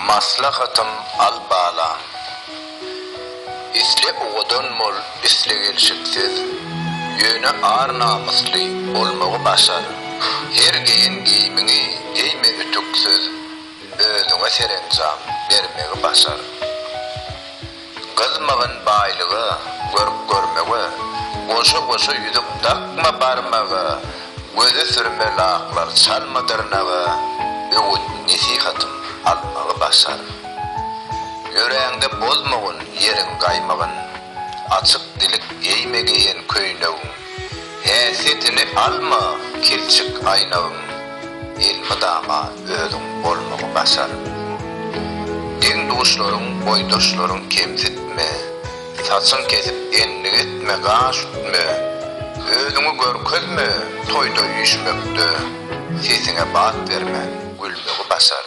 Maslahatym al balam. Isle owadan bol, isle gelşiksiz, Ýöne ar-namysly bolmagy başar. Her geýen geýimiňi geýme ütüksiz, Özüňe serenjam bermegi başar. Gyzmagyn baýlyga, görk-görmege, Goşa-goşa ýüzük dakma barmaga, Göze sürme laklar çalma dyrnaga, Öwüt-nesihatym almagy başar. Ýöräňde bozmagyn ýeriň gaýmagyn, Açyk dilik geýme geýen köýnegiň, Häsiýetini alma kilçik aýnagyň, Elmydama özüň bolmagy başar. Deň-duşlaryň, boýdaşlaryň kemsitme, Saçyň kesip endik etme, gaş ütme, Özüňi görkezme toýda üýşmekde, Sesiňe bat bermän gülmegi başar.